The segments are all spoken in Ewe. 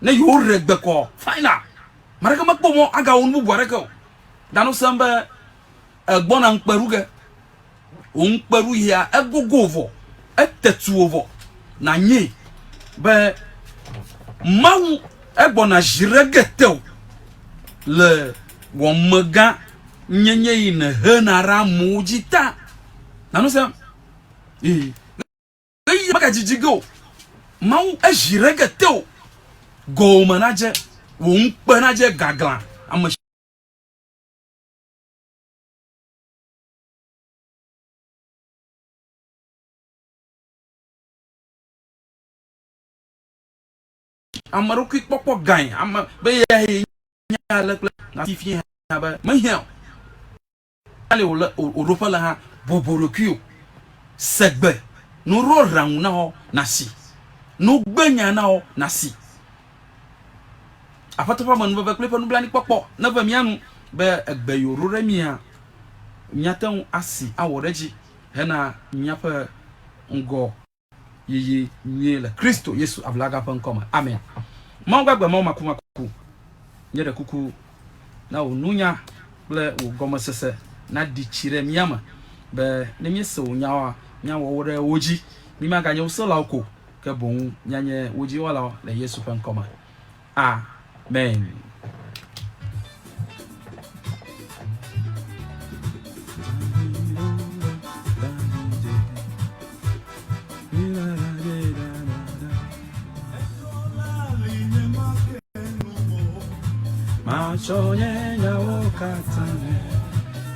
Ne yewoɖe gbe kɔ, final. Ame aɖeke mekpɔ mɔ agawɔ nu bubu aɖeke o. Dano sem be ègbɔna ŋukpe ɖu ge. Wò ŋukpe ɖuɣia, egogo vɔ, ete tu wò vɔ. Nànyae be Mawu egbɔna zi ɖe ge tewò le wò amegã nyenye yi nèhena ɖe amewo dzi ta. Nanu sem. Ee. Ɣeyiɣi megadidi ge o. Mawu ezi ɖe ge tewò. Gɔwòme nadze, wò ŋukpe nadze gaglã. Ame ame ɖokui kpɔkpɔ gãe ame be yae nye ale kple nati fia be mehiã o. Ale wòle wò ɖoƒe le hã, bɔbɔ ɖokuiwò. Se gbe, ne woɖo aɖaŋu na wò, nàsi. Ne wogbe nya na wò, nàsi. Aƒetɔ ƒe amenuveve kple eƒe nublanuikpɔkpɔ neve mía nu be egbe yi wòɖo ɖe mía, míate ŋu asi awɔ ɖe edzi hena míaƒe ŋgɔ yiyi nyuie le Kristo Yesu Avlaga ƒe ŋkɔ me. Amen. Mawu gbagbe, Mawu makumaku, nye ɖe kuku na wò nunya kple wò gɔmesese naɖi tsi ɖe mía me be ne míese wò nyawoa, míawɔ wo ɖe wo dzi. Mímaganye wo selawo ko, ke boŋ míanye wo dzi wɔlawo le Yesu ƒe ŋkɔ me. Amen. Matsɔ nye nyawo katã nɛ,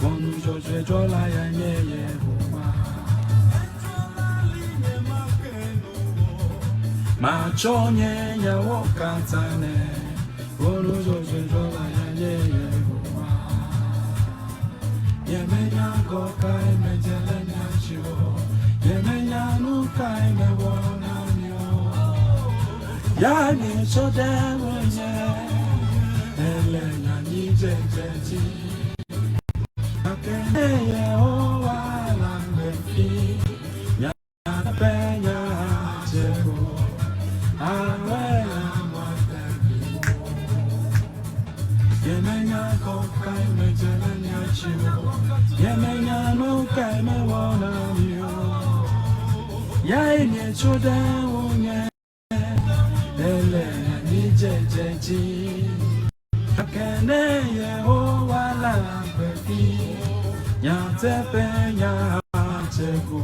ʋɔnu dzɔdzɔe dzɔla ya nye Yehowa. Matsɔ nye nyawo katã nɛ, ʋɔnu dzɔdzɔe dzɔla ya nye Yehowa. Nyemenya gɔ kae medze le mia dzi o, nyemenya nu kae mewɔ na mi o. Ya mietsɔ ɖe ŋunye, ele nyanyidzedze dzi. Gake ne Yehowa le agbe fi, nyateƒe nya dze ko, awe la mate blibo. Nyemenya gɔ kae medze le mia dzi o, nyemenya nu kae mewɔ na mi o. Yae mietso ɖe ŋunye. Ele anyidzedze dzi. Gake ne Yehowa la gbe fi, nyateƒe nya dze go,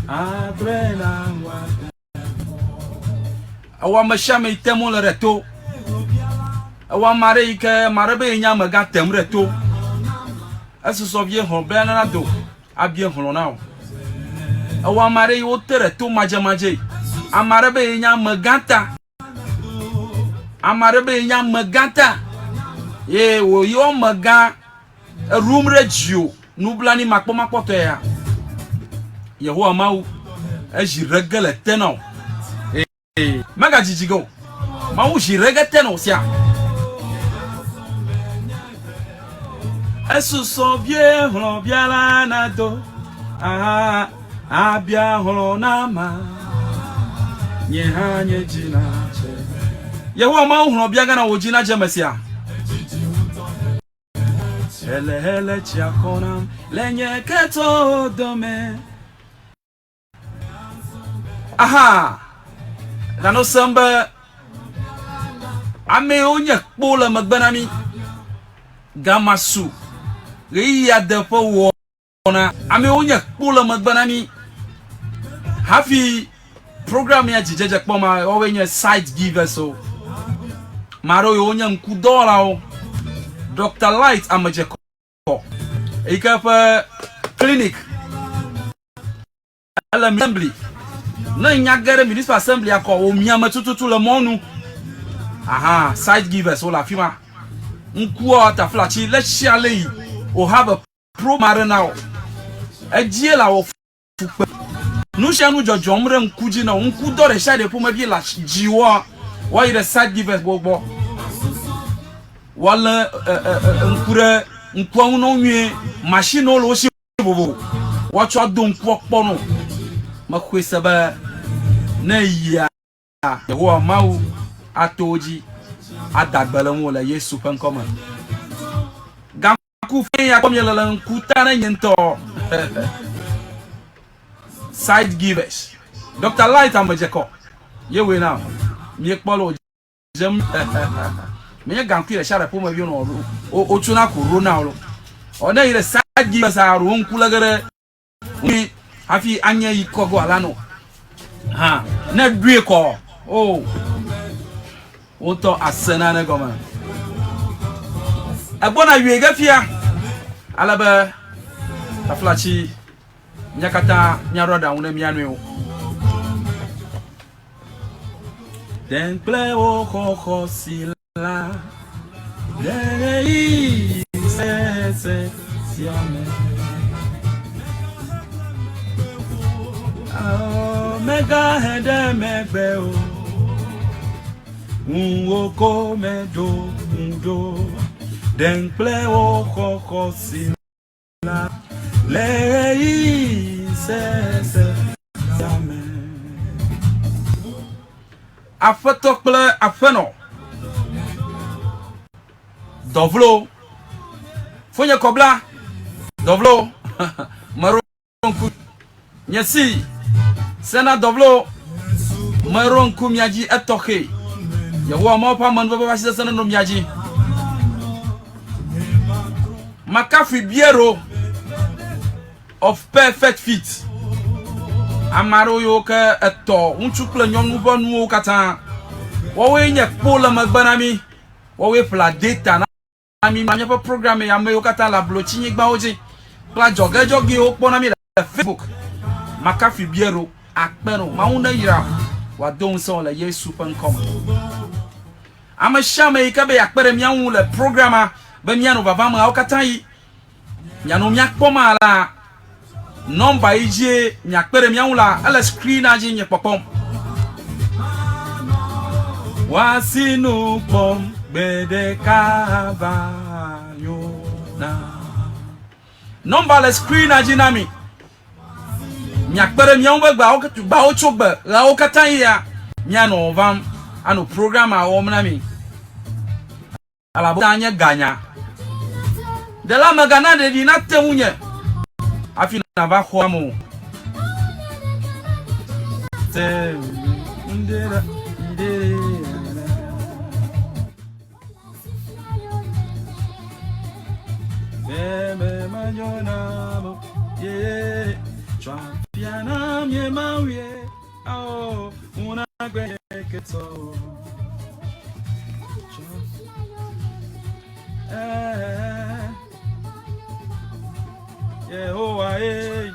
adrɔe na wòade go. Ewɔ ame sia ame yi tem wole ɖe to. Ewɔ ame aɖe yi ke ame aɖe be yenye amegã tem ɖe to. Esusɔ vie hlɔ̃ be nado. abia hlɔ̃ na wò. Ewɔ ame aɖe yi wote ɖe to madzemadzee. Ame aɖe be yenye amegã ta. Ame aɖe be yenye amegã ta. Ye wòyɔ amegã eɖum ɖe dziwò nublanui makpɔmakpɔtɔe ya. Yehowa Mawu ezi ɖe ge le te na wò. Mègadzidzi ge o. Mawu zi ɖe ge te na wò sia. Esusɔ vie hlɔ̃biala nado aha abia hlɔ̃ na ma. Nye hã nye dzi nadze. Yehowa Mawu hlɔ̃bia gana wò dzi nadze eme sia. Hele hele tsia kɔ nam le nye ketɔwo dome. Aha! Gano sem be amewo nye kpo le megbe na mí. Gama su ɣeyiɣia de ƒe wɔna. Amewo nye kpo le megbe na mí. Hafi program ya dzidzedze kpɔ ma, woawoe nye site givers o. Ame aɖewo yiwo nye ŋkudɔwɔlawo. Dr. Light Amedzekɔ eyi ke ƒe clinic Ele assembly. Ne nya ge ɖe municipal assembly akɔ wò miame tututu le mɔnu. Aha, side givers wole afi ma. Ŋkuɔ taflatsi le tsia le yi. O have a pro ma ɖe na wò. Edzie la wò fukpe. Nu sia nu dzɔdzɔm ɖe ŋku dzi na wò. Ŋku dɔ ɖe sia ɖe ƒomevi le dziwòa, woayi ɖe side givers gbɔ gbɔ. Woalé ŋku ɖe ŋkua ŋu na wo nyuie. Machine wo le wo si. vovovo woatsɔ ado ŋkua kpɔ nɔ. Mexɔe se be ne yia Yehowa Mawu ato wo dzi ada gbe le ŋuwò le Yesu ƒe ŋkɔ me. Gaŋku fɛ̃ ya kpɔ miele le ŋku ta ne nye ŋutɔ. Side givers. Dr. Light Amedzekɔ ye woe na miekpɔ le Dzem menye gaŋkui ɖe sia ɖe ƒomevi wonɔ wotsona ko ɖo na wo. Ɔ ne yi ɖe side givers a ɖo ŋku lege ɖe ŋui hafi anye yi kɔ go ala no. Hã ne ɖoe kɔ o wotɔ ase nane gɔme. Egbɔna yue ge fia ale be taflatsi mía katã míaɖo aɖaŋu ne mía nɔewo. Ɖem kple wò xɔxɔ si la ɖe ɣeyiɣi sesẽ sia me. Ao, mègahe ɖe megbe o, ŋuwò ko meɖo ŋu ɖo. Ɖem kple wò xɔxɔ si la le ɣeyiɣi sesẽ sia me. Aƒetɔ kple aƒenɔ, dɔvlo, fonye kɔbla, dɔvlo, meɖo ŋku nye si, sena dɔvlo, meɖo ŋku mia dzi etɔxɛ. Yehowa Mawu ƒe amenuveve ƒe asi sesẽ nenɔ mia dzi. Makafui Biero of Perfect Fit. Ame aɖewo yiwo ke etɔ ŋutsu kple nyɔnu ƒe nuwo katã. Woawoe nye kpo le megbe na mí. Woawoe ƒlea data na mí. Míaƒe program yi ame yiwo katã le ablotsinyigbawo dzi kple adzɔgedzɔgewo kpɔna mí le Facebook. Makafui Biero akpe no. Mawu neyra wòado ŋusẽ wò le Yesu ƒe ŋkɔ me. Ame sia ame yi ke be yeakpe ɖe mía ŋu le programa be míanɔ vava meawo katã yi mianɔ mía kpɔm la, nɔmba yi dzie miakpe ɖe mía ŋu la, ele screena dzi nye kpɔkpɔm. Woasi nu kpɔm gbe ɖeka va nyo na. Nɔmba le screena dzi na mi. Miakpe ɖe mía ŋu be gbeawo gbeawo tso gbe ɣeawo katã yia míanɔ vam anɔ programa wɔm na mi. Elabe nye ganya. Ɖela mègana ɖeɖi nate ŋunye hafi nàva xɔam o. Yehowa ye.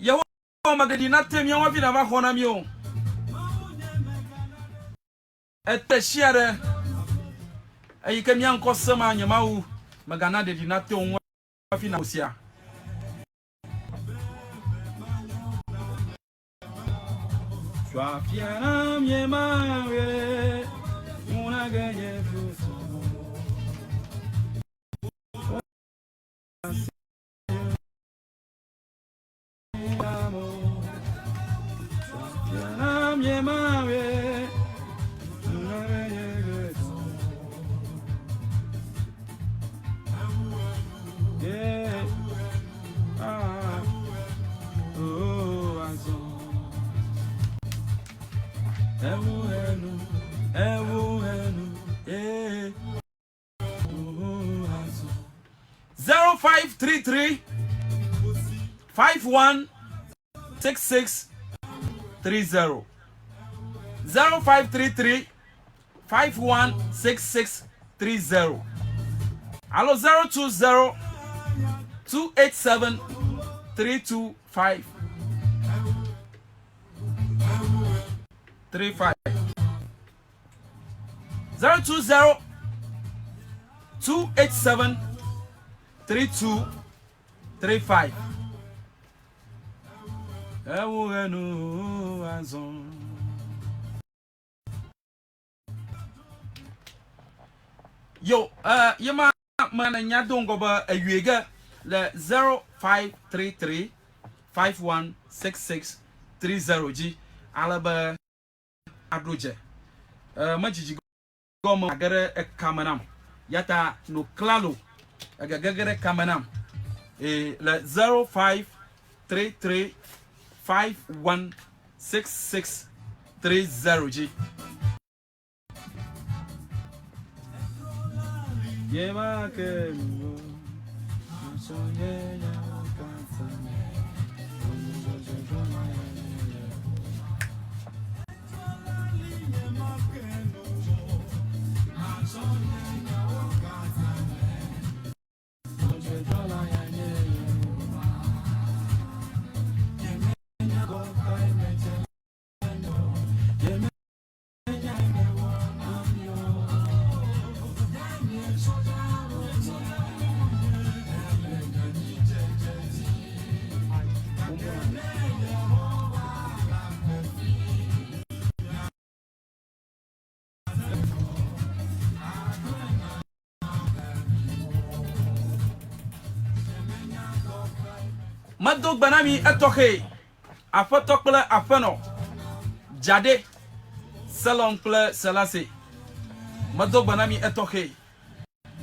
Yehowa megaɖi nate míawo hafi nàva xɔ na mí o. Ete sia ɖe eyi ke mía ŋkɔ sema nye Mawu megana ɖeɖi nate wo ŋu hafi nàwɔ sia. Yeah. Ah. Oh, azɔ. Ewu enu, ewu enu, eh. Oh, azɔ. 0533 51 66 30 0533 516630 alo 020 287 325 35 020 287 3235 Ewu enu azɔ. Yo, eh, ye ma me nènya do ŋgɔ be eyɔe ge le 0533 5166 30 dzi ale be aɖo dze. E, medzidzi gɔme age ɖe ekame nam. Yata no klalo egege ɖe kame nam. E, le 0533 5166 30 dzi. Nye ma ke nu o, masɔ nye nyawo katã me. Medo gbe na mi etɔxɛ, aƒetɔ kple aƒenɔ, Dzade, Selɔm kple Selase. Medo gbe na mi etɔxɛ.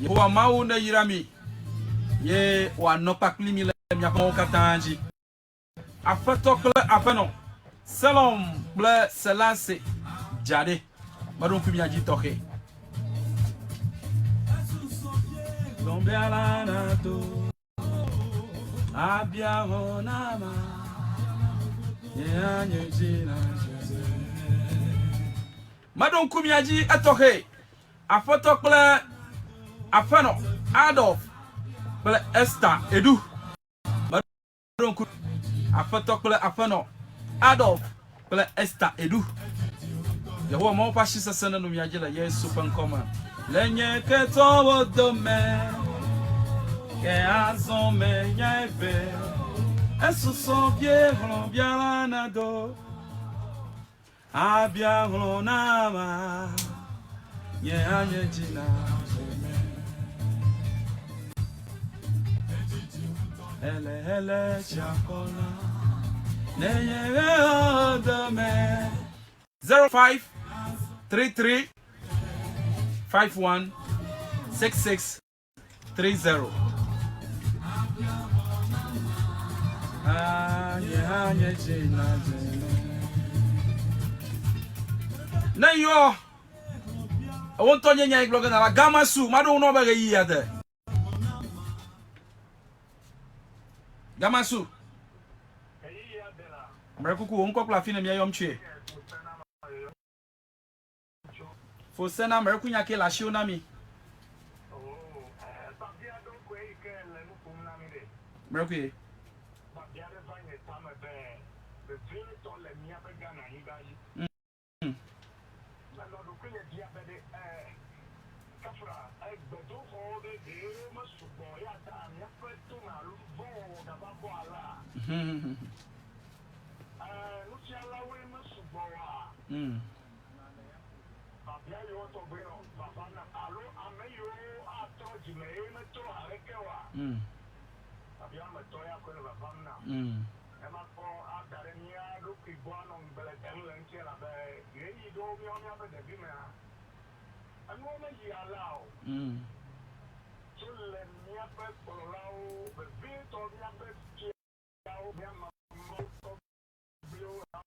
Yehowa Mawu neyra mi, ye wòanɔ kpakpli mi le miaƒe mɔwo katã dzi. Aƒetɔ kple aƒenɔ, Selɔm kple Selase, Dzade, meɖo ŋku mia dzi tɔxɛ. Meɖo ŋku mia dzi etɔxɛ, Aƒetɔ kple aƒenɔ, Adolf kple Esther Edu. Meɖo ŋku Aƒetɔ kple Aƒenɔ Adolf kple Esther Edu. Yehowa Mawu ƒe asi sesẽ nenɔ mia dzi le Yesu ƒe ŋkɔ me. Le nye ketɔwo dome, ke azɔ menyae be esusɔ vie hlɔ̃biala nado. Abia hlɔ̃ nama, nye hã nye dzi nadze me. Ele ele tsiakɔ la, ne nye dome. 05 33 51 66 30. Ne yɔ ewo ŋutɔ nye nya yi gblɔ ge na la gama su maɖo ŋu nɔ be ɣeyiɣia de. Gama su. Mrekuku wo ŋkɔ kple afi ne mía yɔm tsoe. Fose na mrekunya ke le asiwo na mi. Mrekue. Mm. Biabia yiwo tɔgbe nɔ vava na alo ame yiwo atrɔ dzime ye metrɔ haɖeke oa? Biabia ame etɔ̃ ya koe le vavam nam. Ne makpɔ ada ɖe mía ɖokui gbɔ anɔ ŋugble dem le eŋuti elabe ɣeyiɣi ɖewo míawo míaƒe ɖevimea, enuwo meyi alea o. Tso le míaƒe kplɔlawo, vevietɔ míaƒe fiawo, mía mamawo, tɔgbuiwo hã